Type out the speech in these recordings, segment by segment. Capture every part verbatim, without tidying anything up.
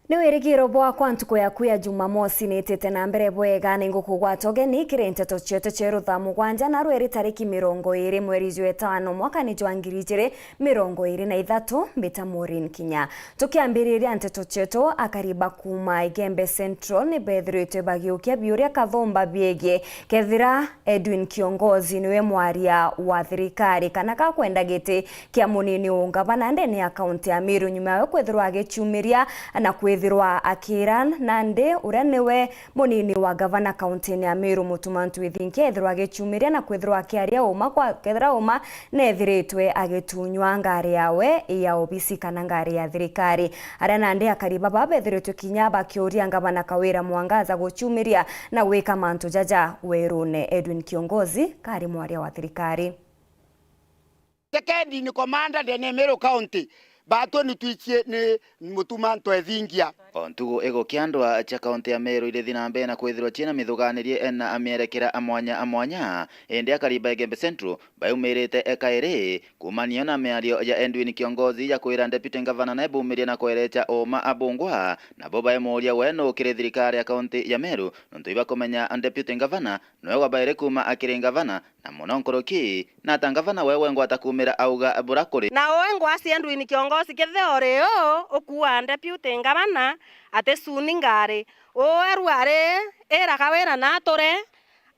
Ni wirigiro bwakwa ntuku yaku ya Jumamosi niitite na mbere bwega. Ningukugwata ugeni kiri nteto cietu cia rutha mugwanja, na rweri tariki mirongo iiri mweri jwa itano mwakani jwa ngiri ijiri mirongo iiri na ithatu. Mbita Maureen Kinya. Tukiambiriria nteto cietu, akari ba kuuma Igembe Central ni bethiritwe bagiukia biuria kathumba biegie kethira Edwin Kiongozi niwe mwaria wa thirikari kana gakwenda giti kia munini wa ungavana ndene ya kaunti ya Meru, nyuma yawe kwithirwa agicumiria na kwithirwa akira nandi uria niwe munini wa gavana kaunti-ini ya Meru, Mutuma M'Ethingia, ethirwa agicumiria na kwithirwa akiaria uma kwa, kethira uma neethiritwe agitunywa ngari yawe ya obisi kana ngari ya thirikari. Aria nandi akari baba bethiritwe kinya bakiuria ngavana Kawira Mwangaza gucumiria na gwika mantu jaja werune. Edwin Kiongozi kari mwaria wa thirikari. Second in command ndene ya Meru County, batwe ni twichie ni Mutuma M'Ethingia. O ntugu igukia ndwa cia kaunti ya Meru irithi na mbere na kwithirwa ciina mithuganirie na mierekera a mwanya a mwanya, indi akari ba Igembe Central baumirite kairi kuumanio na miario ya Edwin Kiongozi ya kwira Deputy Governor nae bumirie na kwerecha uma abungwa, nabo baimuria we nu kiri thirikari ya kaunti ya Meru, nontu ibakumenya Deputy Governor nowe wabaire kuuma akiri ngavana, na mono nkuruki, na ata ngavana we wengwa atakumira auga bura kuri. Na we ngwasi Edwin Kiongozi, kethira uri uu ukuua deputy ngavana aticuni ngari, uwe rwari ira Kawira na ature,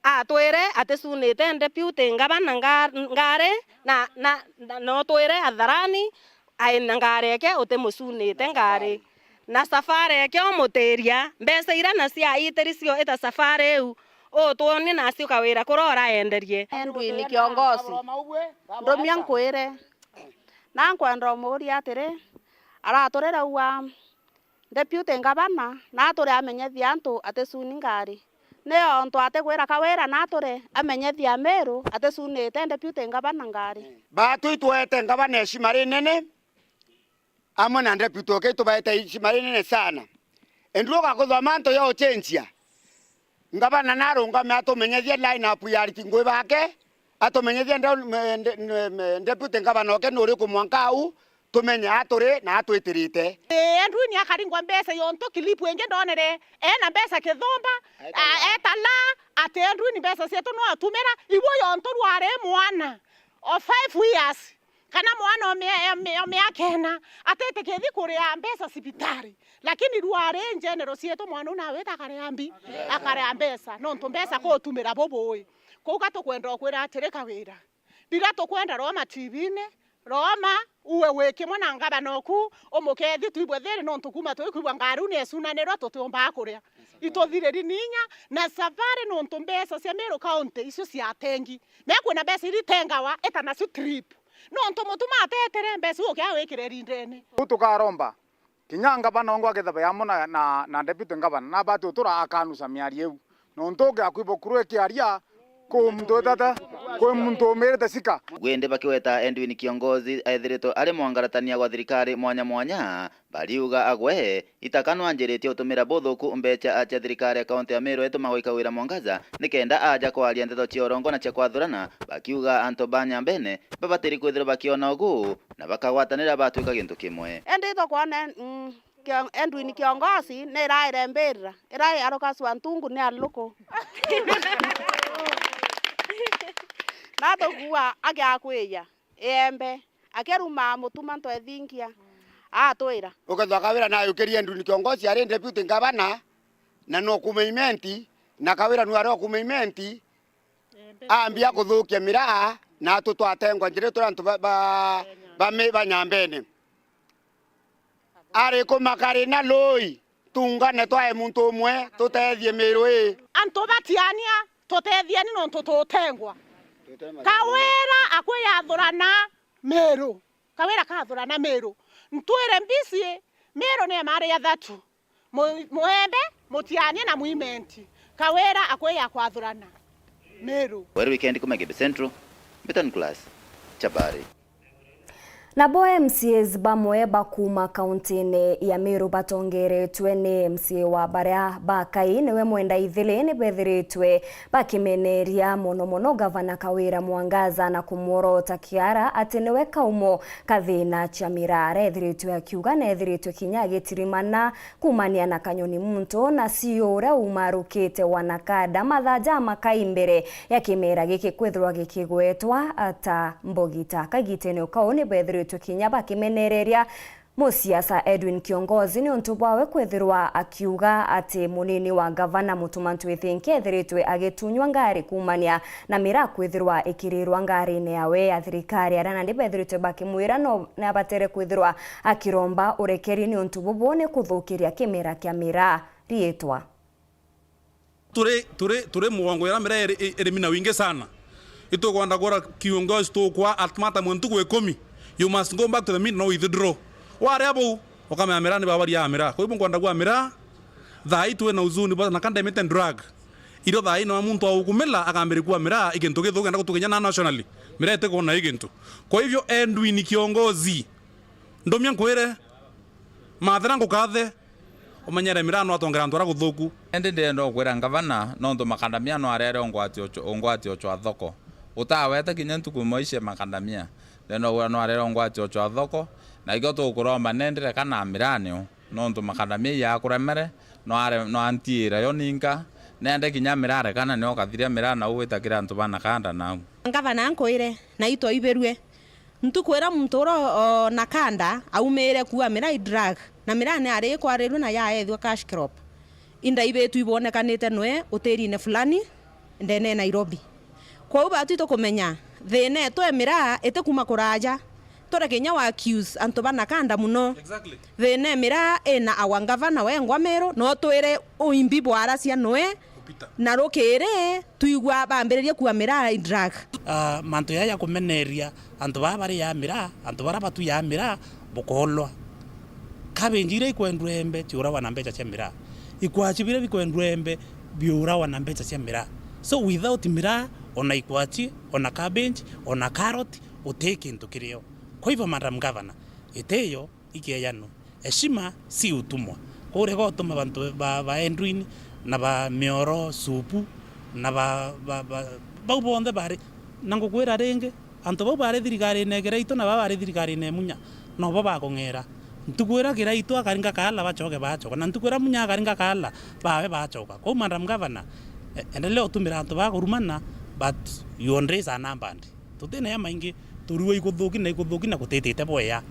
atwire atisunite deputy ngavana nga-, ngari, na, na, na, na utwire atharani, aina ngari eke utimusunite ngari. Na safari eke umutiria, mbeca ira na cia itiri cio ita safari iu, utwoni nacio Kawira kuria uraenderie. Edwin Kiongozi, ndumia nkwire. Na nkwenda umuria atiri, araturire ua deputy ngavana, na aturi amenyethia antu aticuni ngari. Ni ontu atikwira Kawira na aturi amenyethia Meru atisunite deputy ngavana ngari. Batwi itwete ngavana heshima rinene, amwe na deputy oke itubaete heshima rinene sana. Indi ugakuthwa mantu ya ucenjia. Ngavana narungame atumenyethie line up ya ariti ngui bake, atumenyethie nde-, me-, nde-, me-, me-, deputy ngavana oke nuriku mwanka au, tumenye aturi na atwitirite. Ii, Edwin akaringwa mbeca yontu clip ingi ndonere ena mbeca kithumba, a, etala ati Edwin mbeca cietu no atumira, ibu yontu rwari mwana o five years kana mwana o mia-, o mia-, o miaka ina, atitikithi kuria mbeca cibitari, lakini rwari njenero cietu mwana u nawe akarea mbi, akarea mbeca, nontu mbeca kutumira bubui. Kuu ga tukwenda ukwira atiri Kawira, biria tukwenda roma T V-ini, roma uwe wi kimwe na ngavana oku, umukethi twibwe thiri, nontu kuuma twikwigua ngari u ni ecunanirwa tutiumbaa kuria. Ituthiriri ni inya na safari, nontu mbeca cia Meru County icio cia atengi, mekwina mbeca iria itengawa ita nacio trip, nontu Mutuma atetire mbeca iu ukia wikire rindene. Uu tukaromba kinya ngavana ongwa akethirwa yamwe na, na, na deputy ngavana, nabati utura akanusa miario iu. Nontu ukia kwibwa kuru ikiaria, kwi muntu witete, kwi muntu umirite cika. Indi bakiweta Edwin Kiongozi ethiritwe ari mwangaratania gwa thirikari mwanya mwanya, bariuga agwe itaka nwanjiritie utumira buthuku mbeca cia thirikari ya kaunti ya Meru ituma gwika wira Mwangaza, nikenda aja kwaria nteto cia urongo na cia kwathurana, bakiuga antu ba Nyambene babatiri kwithirwa bakiona ugu na bakagwatanira batwika gintu kimwe. Indi tukwona, mm, Kio-, Edwin Kiongozi ni iraire mbirira, irae arukaswa ntungu ni aluku. Na tukuua akiakwiya iembe, akiruma Mutuma M'Ethingia, atwira. Ukethwa Kawira nayukirie Edwin Kiongozi ari deputy ngavana, na no kuma Imenti, na Kawira nu ari o kuma Imenti, ambia kuthukia miraa, na atu twatengwa njira turi antu ba, ba, ba, mi-, ba Nyambene. Ari kumakari na lui, tungane twae muntu umwe, tutethie Meru ii. Antu batiania, tutethieni nontu tutengwa. Kawira akwiyathurana Meru. Kawira kathurana Meru. Ntwire mbisi, Meru ni ya mari ya thatu. Mu-, Muembe, Mutiania na Mwimenti. Kawira akwiya kwathurana Meru. Weru weekend kuma Igembe Central, Mbitan Class, Chabari. Nabo M C As bamwe ba kuuma kauntine ya Meru batongeretwe ni M C A wa baria ba Kai niwe Mwenda Ithili ni bethiritwe bakimeneria mono mono Gavana Kawira Mwangaza na kumworota kiara ati niwe kaumo ka thina cia miraa. Arethiritwe akiuga neethiritwe kinya agitirimana kuumania na Kanyoni Muntu na C E O uria umarukite wa Nakada mathaa jamakai mbere ya kimera giki kwithirwa gikigwetwa ta mbogita. Kagitene o kau ni bethiritwe kinya bakimenereria musiasa Edwin Kiongozi niuntu bwawe kwithirwa akiuga ati munini wa gavana Mutuma Ntwithinki ethiritwe agitunywa ngari kuumania na miraa kwithirwa ikirirwa ngarine yawe ya thirikari, aria nandi bethiritwe bakimwira no nabatere kwithirwa akiromba urekeri niuntu bubu ni kuthukiria kimera kia miraa riitwa. Turi, turi, turi mugongo ya miraa iri, iri, irimi na wingi sana. Itukwenda kwira kiongozi tukwa at matter mwe ntuku ikumi. You must go back to the meeting na withdraw. Waria bau, ukamenya miraa ni babaria miraa. Kwa hivyo nkwenda kwa miraa, thaa hii twi na uzuni bwa Nakada imite drug. Irio thaa hii no muntu aukumila akambiria kwa miraa ikintu githuku kenda gutukinya na nationally. Miraa itikwona ikintu. Kwa hivyo Edwin Kiongozi, ndumia nkwire, mathira ngukathe, umenyere miraa no atongera antu aria kuthuku. Indi ndenda ukwira ngavana, nontu makandamia no arere ungwati ucho, ungwati ucho a thoko. Utawete kinya ntuku imwe ici makandamia. Ndenda ukwira no arere ungwati ucho a thoko, na ikio tukuromba nendire kana miraa niu. Nontu makandamia yakuremere, no are, no antiira yo ninka, nende kinya miraa rekana nio ukathiria miraa nau witakira antu ba Nakada nau. Ngavana nkwire, na itwaibirue. Ntuku iria muntu uria o Nakada aumire kuua miraa i drug, na miraa ni ari ikwarirue na yaethua cash crop. Indaibitue ibwonekanite nwe utirine fulani ndene ya Nairobi. Kwou batwi tukumenya, thina etu e miraa itikuma kuraja, turi kinya wa accuse antu ba Nakada muno. Exactly. Thina e miraa ina our governor wengwa Meru, no twire uimbi bwaracia nwe, na rukiri twigua bambiririe kuua miraa i drug. Ah, mantu jaa ja kumeneria antu baa bariaa miraa, antu baria batuyaa miraa, bukoolwa. Cabbage iria ikwendua embe, ciurawa na mbeca cia miraa. Ikwaci biria bikwendua embe, biurawa na mbeca cia miraa. So without miraa, ona ikwaci, ona cabbage, ona carrot, uti kintu kirio. Kwa hivyo, Madam Governor, itiyo ikieyanwa. Heshima si utumwa. Kwou rega utuma bantu ba, ba Edwin, na ba Mioro, Supu, na ba, ba, ba, bau bonthe bari, na ngukwira ringi, antu bau bari thirikarine ya Kiraitu na baa bari thirikarine ya Munya, nobo bakung'era. Ntuku iria Kiraitu akaringa kaala bacoke bacoka, na ntuku iria Munya akaringa kaala bawe bacoka. Kwou Madam Governor, e-, endelea utumira antu baa kurumana, but your days are numbered. Tutina ya maingi, turua ikuthuki na ikuthuki na gutitite bwea.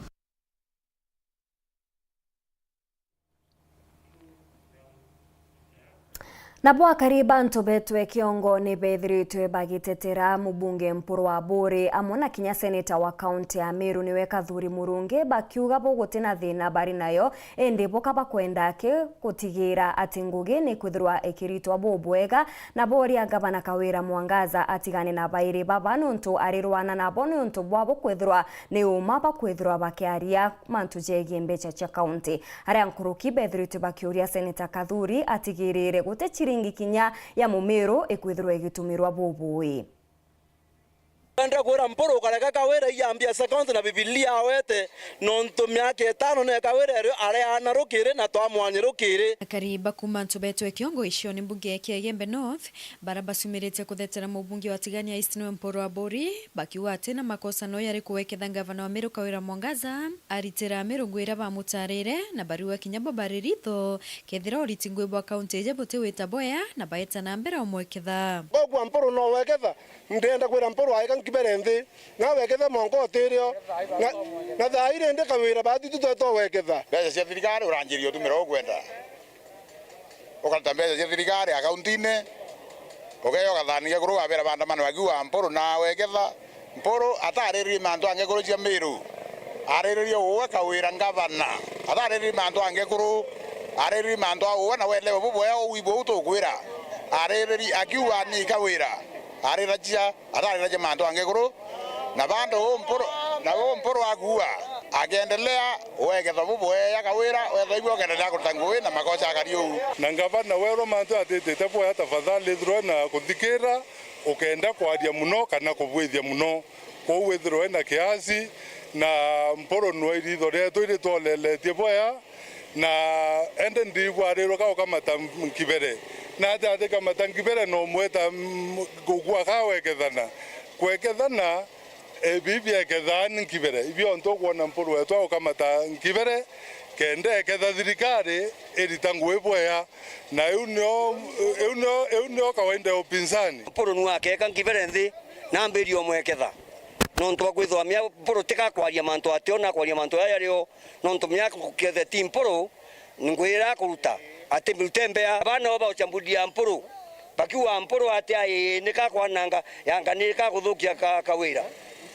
Nabo akari ba Ntubetwe Kiongo ni bethiritwe bagitetera mubunge Mpuru Aburi amwe na kinya seneta wa kaunti ya Meru niwe Kathuri Murungi, bakiuga bo gutina thina bari nayo, indi bo ka bakwenda aki gutigira ati ngugi ni kwithirwa ikiritwa bubwega, na boria Gavana Kawira Mwangaza atigane na bairi baba nontu arirwana nabo niuntu bwabo kwithirwa ni uma bakwithirwa bakiaria mantu jegie mbeca cia kaunti. Aria nkuruki bethiritwe bakiuria Seneta Kathuri atigirire guti ciringi kinya ya Mumiru ikwithirwa igitumirwa bubui. Enda kwira Mpuru ukareka Kawira iyambia cia kaunti na Bibilia awete, nontu miaka itano ne Kawira erio areana rukiri na twamwanye rukiri. Akari ba kuma Ntubetwe Kiongo gicione mbunge kia Igembe North, bara bacumirite kuthetera mubunge wa Tigania East niwe Mpuru Aburi, bakiuga ati na makosa no yari kuweketha ngavana wa Meru Kawira Mwangaza aritira Meru ngui iria bamutarire, na bariuga kinya bo bari ritho kethira uriti ngui bwa kaunti iji buti wita bwea, na baeta na mbere umweketha. Bogwa Mpuru no weketha, ndenda kwira Mpuru aika nkibere nthi, na weketha mwanka utirio, na, na thaa iri ndi Kawira batu tutwetwa weketha. Mbeca cia thirikari uranjiria utumira ukwenda. Ukarita mbeca cia thirikari akaunti-ini, ukeeja ugathanikia kuru wabera bandamano akiuga Mpuru na weketha. Mpuru atariririe mantu angi kuru cia Miru. Ariririe uwe Kawira ngavana. Atariririe mantu angi kuru. Ariririe mantu a uwe na welewe bubwea uu ibwe uu tukwira. Ariririe akiuga ni Kawira. Ariracia Atariragia mantu angi kuru, na bandu uu Mpuru, na uu Mpuru akuua, akeendelea weketha bubwea Kawira, wethaigua ukeendelea kuruta ngui na makosa akari uu. Na ngavana weerwa mantu atitite bwea, tafadhali ithirwa na kuthikira, ukenda kwaria muno kana kubwithia muno. Kwou withirwe na kiasi, Na Mpuru nwe iritho rietu iritwoleletie bwea, na ende ndibwarirwe ka ukamata nkibere. Na ati ati kamata nkibere no mweta, mm, gukua ka wekethana. Kwekethana, e, bibi ekethaani nkibere. Ibio ntu ukwona Mpuru wetu aukamata nkibere, kenda eketha thirikari irita ngui bwea. Na iu nio, iu nio, iu nio kawaida ya upinzani. Mpuru nu akeka nkibere nthi, na ambirie umweketha. Nontu bwa kwithwa mia Mpuru tika kwaria mantu atio na kwaria mantu jaja rio, nontu mia kethe ti Mpuru, ngwira akuruta, ati mirute mbea. Bana bo baucamburia Mpuru, bakiuga Mpuru ati ai, nika kwananga yanga, nika kuthukia ka, Kawira.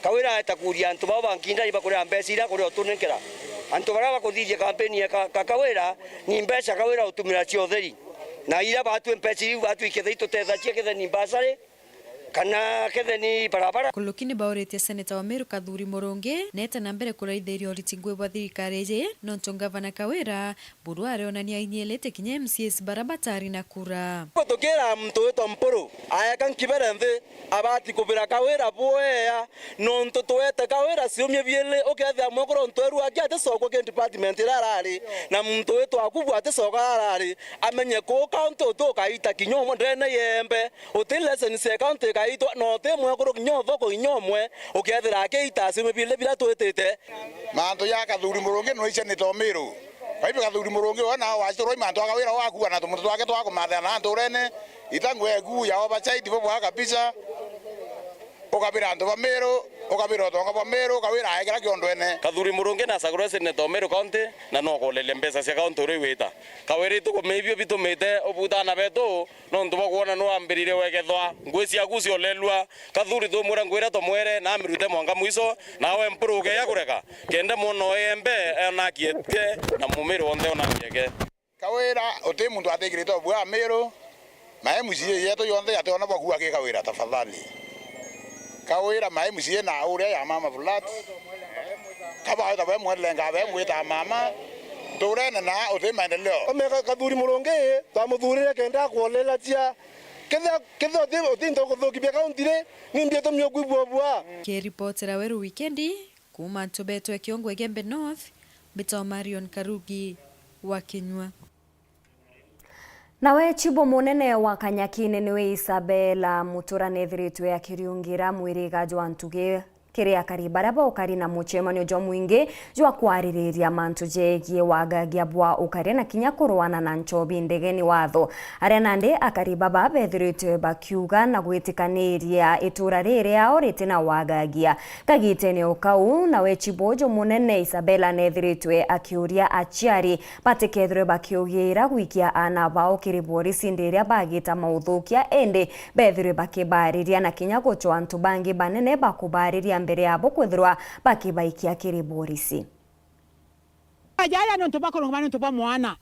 Kawira aeta kuuria antu bao ba Nkindani bakuria mbeca iria akuria utunenkera. Antu baria bakuthithia kampeni ya ka, ka Kawira, ni mbeca Kawira utumira cia utheri. Na iria batwi mbeca iu batwi kethe itutethagia kethe ni mbasari, kana kethe ni barabara. Kuluki ni bauritie seneta wa Meru Kathuri Murungi neete na mbere kuraithiria uriti ngui bwa thirikari iji, nontu ngavana Kawira Buru arionania ainyielete kinya M C As bara batari na kura. Tukira muntu witwa Mpuru aeka nkibere nthi, abati kubira Kawira bwea, nontu twete Kawira ciumia biili, ukethira mwekuru ntu eru aki aticokwa ki department iria arari, na muntu witwa Akubu aticoka arari, amenye kuu county uti ukaita kinya umwe ndene yembe, uti license ya county ikaitwa, na uti mwekuru kinya uthoko kinya umwe, ukethira akiita ciumia biili biria twitite. Mantu ja Kathuri Murungi nwe icenete o Miru. Baibi Kathuri Murungi we nao waciturwa i mantu a Kawira wakua na tumuntu twake twa kumathana na nturene, ita ngwe eku ya oversight bo bwa kabisa, ukabira antu ba Miru, ukabira utonga bwa Miru, Kawira aekera kiondwene. Kathuri Murungi na sagurwe seneta o Miru County, na no kuleria mbeca cia county uria igwita. Kawira itukumibio bitumite ubuta ana betu, nontu bwa kwona nwe wambiririe wekethwa, ngui ciaku ciolelua, Kathuri tumwira ngwira tumwere na amirute mwanka mwiso, nawe Mpuru ukeya kureka, kenda mwana oembe eonakie ke na mumiri wonthe onakie ke. Kawira uti muntu atikirite obua Miru, ma M C A yetu yonthe yationa bwa kuua ki Kawira, tafadhali. Kawira ma M C A na uria ya mama flat, kabaweta bemwelenga bemwita mama, nturene na uti maendeleo. Omeka Kathuri Murungi, twamuthurire kenda akwolelacia. Kethia, kethia uti, uti into kuthukithia kaunti ri, ni mbia tumio kwigua bua. Kiripotera Weru Wikendi, kuuma Ntubetwe Kiongwe Igembe North, mbitagwa Marion Karugi wa Kinyua. Nawe chibu munene wa Kanyakine niwe Isabella Mutura nethiritwe akiriungira mwiriga jwa ntugi kiri akari baria baukari na mucemanio jwa mwingi jwa kwaririria mantu jegie wagagia bwa ukari na kinya kurwana na nchobi ndegeni watho. Aria nandi akari baba bethiritwe bakiuga na gwitikaniria itura riri riao riti na wagagia. Kagitene o kau, nawe chibu uju munene Isabella nethiritwe akiuria aciari batikethirwe bakiugiira gwikia aana bao kiri borisi ndi iria bagita mauthukia, indi bethirwe bakibariria na kinya gucwa antu bangi banene bakubariria mbere yabo kwithirwa bakibaikia kiri borisi. Ajaja nontu bwa kurungama nontu bwa mwana.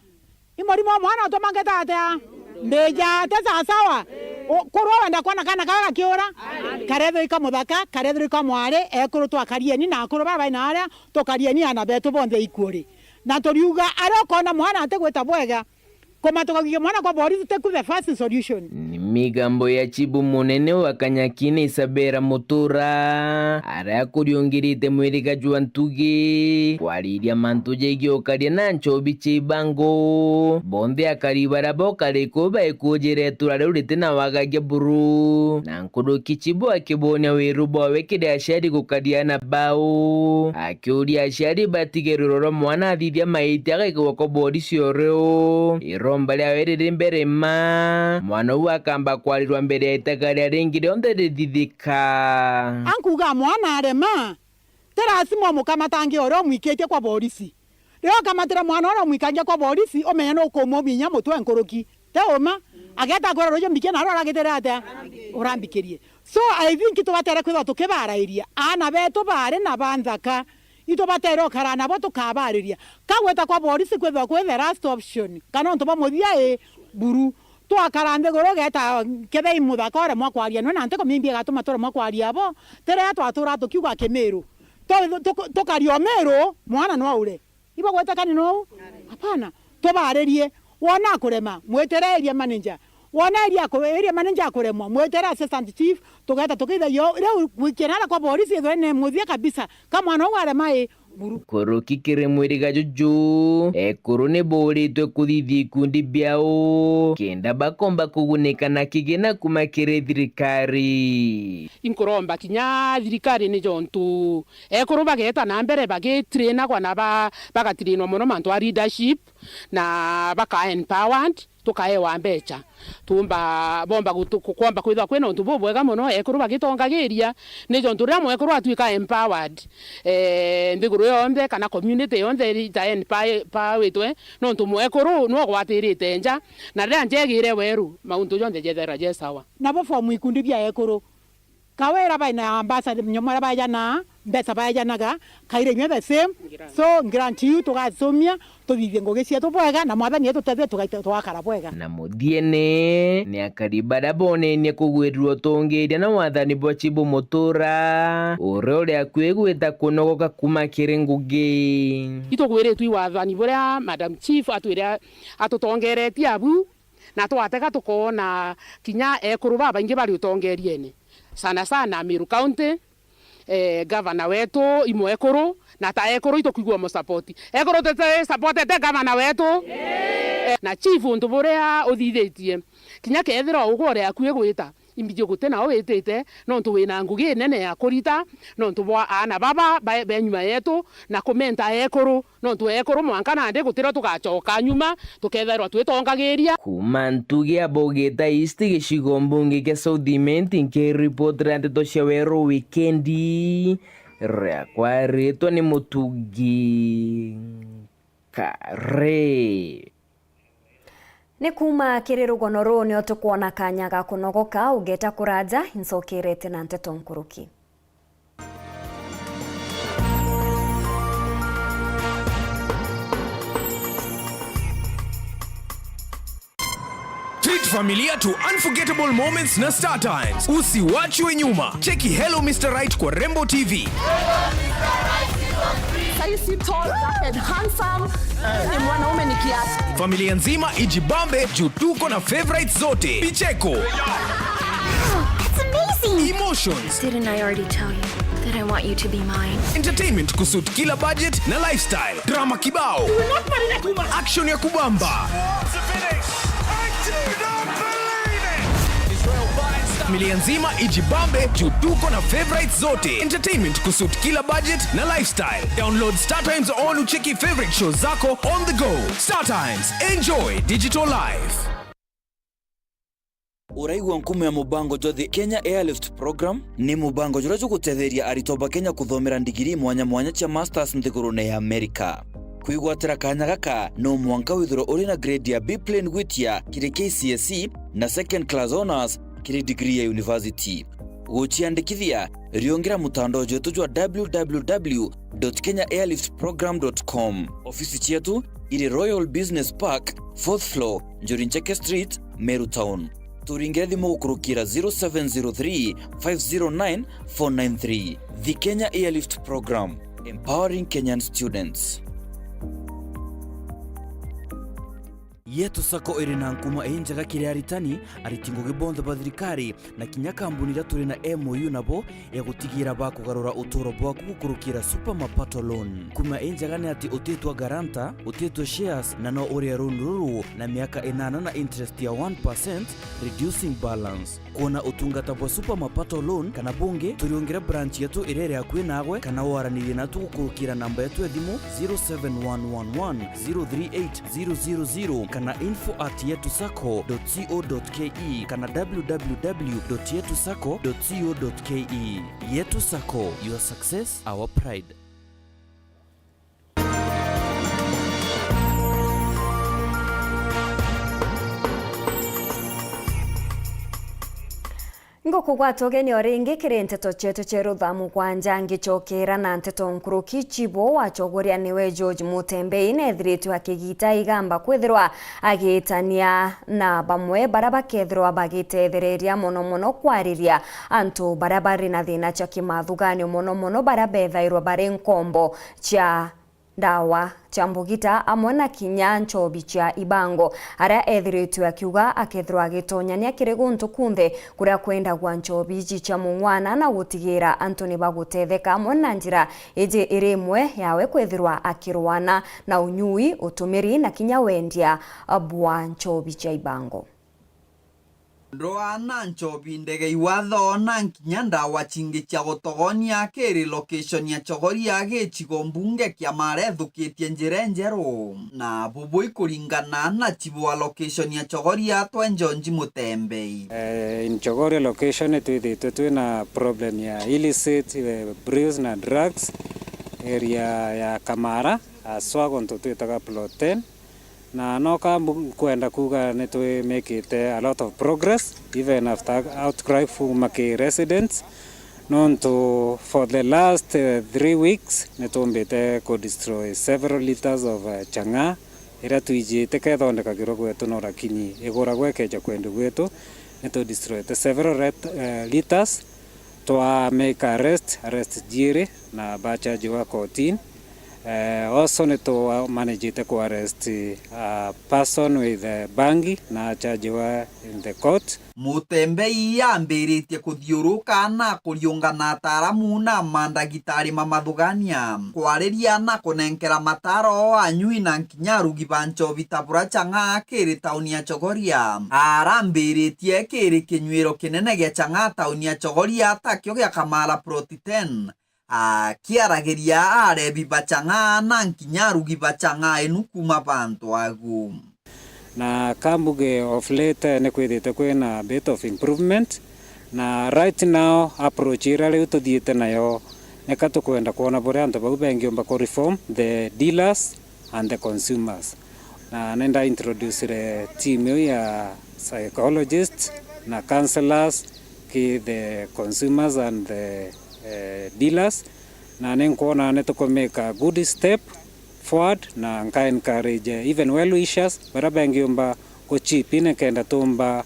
I murimo wa mwana utumangite atia? Mbijate sawasawa. U-, kurwa wenda kwona kana karia gakiura, karethirwa ika muthaka, karethirwa ika mwari, ekuru twakarieni na akuru baria baina aria, tukarieni aana betu bonthe ikuuri. Na turiuga, aria ukona mwana atigwita bwega, kuma tukagikia mwana kwa borisi tiku the first solution. Ni migambo ya chibu munene wa Kanyakine Isabella Mutura, aria akuriungirite mwiriga jwa ntugi, kwariria mantu jegie ukaria na nchobi cia ibango. Bonthe akari baria bokari kuu baikujire itura riu riti na wagagia buru, na nkuruki chibu akibonia wiru bwawe kiri aciari gukaria aana bao. Akiuria aciari batige rwiro rwa mwana athithia maitia agaikagwa kwa borisi o riu. Iromba riawe riri mbere ma, mwana uu akamba kwarirwa mbere ya itagaria ringi rionthe rithithika. Ankuga mwana arema, ti lazima umukamata angi uria umwikitie kwa borisi. Riria ukamatira mwana uria umwikangia kwa borisi, umenye nukumuminya mutwe nkuruki. Ti uma? Ageta akwira ruju mbikie na aria uragitire atia? Urambikirie. So, I think tubatere kwithirwa tukibarairia. Aana betu bari na ba nthaka. Itubatere ukara nabo tukabariria. Kagweta kwa borisi kwithirwa kwi the last option. Kana untu bwa muthia i buru. Twakara nthiguru ugeta kethei muthaka uremwa kwaria nwe na ntiko mimbi igatuma turemwa kwaria abo. Ti riria twatura tukiuga Kimiru. Tu-, tu-, tukaria o Miru, mwana no aure. Ibagwetekani nou? Hapana. Tubaririe. Wona akurema, mwitire area manager. Wona area aku-, area manager akuremwa, mwitire assistant chief, tugeeta tukithagia u-, riu gwikia nara kwa borisi ithwe ni muthia kabisa. Ka mwana uu arema i, buru. Nkuruki kiri mwiriga juju, ekuru ni buritwe kuthithia ikundi biao, kenda bakomba kugunika na kigina kuma kiri thirikari. Inkuromba kinya thirikari ni jontu ekuru bageeta na mbere bagitrainagwa na ba-, bagatirinwa mono mantu a leadership na baka empowered, tukaewa mbecha. Tuumba, bomba gutu-, ku-, kwomba kwithwa kwina untu bubwega mono ekuru bagitongagiria, ni jontu riria mwekuru atwika empowered, eh, nthiguru yonthe kana community yonthe ita empowered, nontu mwekuru nwe ugwatirite nja, na riria nja igire weru, mauntu jonthe jethera je sawa. Nabo form ikundi bia ekuru. Kawira baina ambassador, nyomara bajana, mbeca bajanaga, kaira inya the same. Grant. So, grant iu tugacumia, tuthithie ngugi cietu bwega, na Mwathani etutethie tugaita-, tugakara bwega. Na muthiene, ni akari baria bonenie kugwirirwa utongeria na wathani bwa Chibu Mutura, uria uri akui gwita kunogoka kuma kiri ngugi. Itugwiritwe i wathani buria Madam Chief atwire atutongeretie abu, na twatega tukoona kinya ekuru babaingi bari utongeriene, sana sana Meru County, eh, gavana wetu i mwekuru, na ta ekuru itukwigua musapoti. Ekuru tuti supportete gavana wetu? Eh, na chief untu buria uthithitie, kinya kethirwa ugwe uri akui gwita, imbiji guti nao witite, nontu wina ngugi inene ya kurita, nontu bwa aana baba ba-, be nyuma yetu, na kumenta ekuru, nontu ekuru mwanka nandi gutirio tugacoka nyuma, tukethairwa twitongagiria. Kuma ntugi ya Bogita East, gicigo mbunge kia South Imenti, nkiripotera ndeto cia weru wikendi, riakwa ritwa ni Mutugi Kare. Ni kuuma kiri rugono ruu nio tukwona kanya ga kunogoka, ugeta kuraja, incokerete na nteto nkuruki. Treat familia to unforgettable moments na Star Times. Usiwachwe nyuma. Cheki Hello Mister Right kwa Rembo T V. Sahi si tall, dark and handsome. Ni mwanaume ni kiasi. Familia nzima ijibambe juu tuko na favorites zote. Vicheko. That's amazing. Emotions. Didn't I already tell you that I want you to be mine? Entertainment kusuit kila budget na lifestyle. Drama kibao. You will not marry that woman. Action ya kubamba. Familia nzima ijibambe juu tuko na favorites zote. Entertainment kusuit kila budget na lifestyle. Download Star Times on ucheki favorite shows zako on the go. Star Times, enjoy digital life. Uraigua nkumo ya mubango jwa The Kenya Airlift Program? Ni mubango juria jugutetheria aritwa ba Kenya kuthomera ndigiri mwanya mwanya cia masters nthigurune ya Amerika. Kwigwatira kanya gaka, no mwanka withirwe uri na grade ya B plain gwitia kiri K C S E na second class honours kiri degree ya university. Guciandikithia, riungira mutandao jwetu jwa w w w dot kenya airlift program dot com. Ofisi cietu iri Royal Business Park, fourth floor, Njuri Ncheke Street, Meru Town. Turingire thimu gukurukira zero seven zero three, five zero nine, four nine three. The Kenya Airlift Program, empowering Kenyan students. Yetu Sacco iri na nkuma injega kiri aritani, ariti ngugi bonthe ba thirikari, na kinya kambuni iria turi na M O U nabo ya gutigira bakugarura uturo bwaku gukurukira Super Mapato Loan. Nkuma injega ni ati utitwa guarantor, utitwa shares, na no urie loan ruru na miaka inana na interest ya one percent, reducing balance. Kwona utungata bwa Super Mapato Loan kana bungi, turiungire branch yetu iria iri akui naagwe, kana waranirie natu gukurukira namba yetu ya thimu zero seven one one one zero three eight zero zero zero kana info at yetu sacco dot co dot ke kana w w w dot yetu sacco dot co dot ke. Yetu Sacco, your success, our pride. Ngukugwata ugeni o ringi kiri nteto cietu cia rutha mugwanja, ngicokera na nteto nkuruki. Chibo wa Chogoria niwe George Mutembei nethiritwe akigita igamba kwithirwa agitania na bamwe baria bakethirwa bagitethereria mono mono kwariria antu baria bari na thina cia kimathuganio, mono mono baria bethairwa bari nkombo cia ndawa cia mbugita amwe na kinya nchobi cia ibango, aria ethiritwe akiuga akethirwa agitonyania kiri guntu kunthe kuria kwendagwa nchobi iji cia mung'wana na gutigira antu ni bagutetheka amwe na njira iji iri imwe yawe kwethirwa akirwana na unyui, utumiri na kinya wendia bwa nchobi cia ibango. Ndwaa na nchobi, ndege iwatho na nkinya ndawa cingi cia gutogonia kiri location ya Chogoria gicigo mbunge kia Mara ethukitie njira enjeru. Na bubu ikuringana na chibu wa location ya Chogoria twe Njonji Mutembei. Eh, in Chogoria location twithitwe twina problem ya illicit, eh, brews na drugs area ya Kamara, aswa guntu twitaga plot ten. Na no ka mbu-, nkwenda kuuga nitwimikite a lot of progress, even after outcry kuuma ki residents, nontu for the last, eh, three weeks nitumbite ku destroy several liters of, eh, chang'aa, iria twijite kethondekagirwa gwetu, no lakini iguragwa ikeja kwendu gwetu, nitu destroyete several ret-, eh, liters. Twa make arrest, arrest jiiri na bachajiwa kotini. Eh, also ni twa managite ku arrest a person with, eh, bangi na achajiwa in the court. Mutembei ambiritie kuthiuruka na kuriunga na ataaramu na mandagitari mamathugania, kwariria na kunenkera mataro anyui na kinya arugi ba nchobi ta bura chang'aa kiri tauni ya Chogoria. Arambiritie kiri kinyuiro kinene gia chang'aa tauni ya Chogoria takio gia Kamara plot ten. Akiaragiria arebi ba chang'aa na nkinya arugi ba chang'aa inu kuuma bantu agu. Na kambuge of late, eh, ni kwithite kwina a bit of improvement, na right now approach iria riu tuthiite nayo, nika tukwenda kwona buria antu bau bengiumba ku reform the dealers and the consumers. Na nenda introducire team iu ya psychologists na counselors ki the consumers and the, eh, dealers, na ninkwona ni tukumake a good step forward, na nka encourage, eh, even well wishers baria bengiumba ku chip in nikenda tumba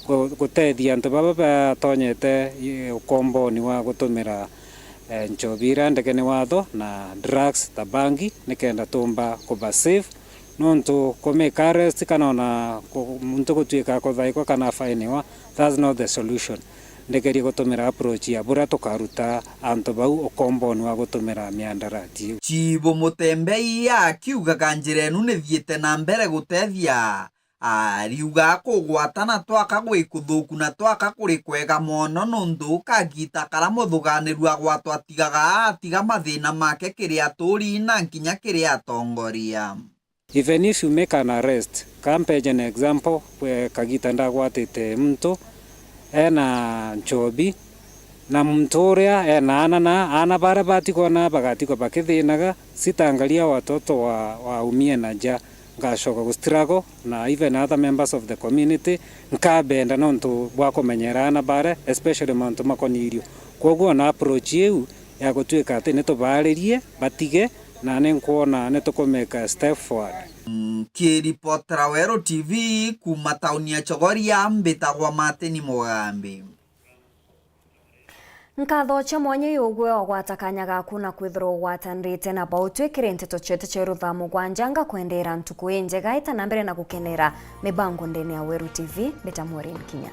ku-, gutethia antu baba batonyete, eh, ukomboni wa gutumira, eh, nchobi iria ndege ni watho na drugs ta bangi, nikenda tumba kuba safe, nontu ku make arrest kana ona ku-, muntu gutuika kuthaikwa kana afainiwa, that's not the solution. Ndegerie gutumira approach ya buria tukaruta antu bau ukomboni wa gutumira miandarati iu. Chibu Mutembei akiugaga njira inu nithiite na mbere gutethia, ariuga kugwatana twaka gwi kuthuku na twaka kuri kwega mono, nuntu kagita karia muthuganiru agwatwa atigaga atiga mathina make kiri aturi na nkinya kiri atongoria. Even if you make an arrest, ka mpeje na example, kwe kagita ndagwatite muntu ena nchobi, na muntu uria ena aana, na aana baria batigwa na bagatigwa bakithinaga, sitaangalia watoto wa, waumie na nja, ngacoka gu struggle na even other members of the community, nkabenda nontu bwa kumenyera aana baria, especially mauntu makoni irio. Kwoguo na approach iu ya gutuika ati nitubaaririe batige, na ninkwona nitukumeka step forward. Nkiripotera Weru T V kuuma tauni ya Chogoria, mbitagwa Martin Mugambi. Nkatho cia mwanya yugwe ogwata kanya gaku na kwithirwa ugwatanirite na bau twikire nteto cietu cia Weru thaa mugwanja. Ngakwendera ntuku injega, ita na mbere na gukenera mibango ndene ya Weru T V. Mbita Maureen Kinya.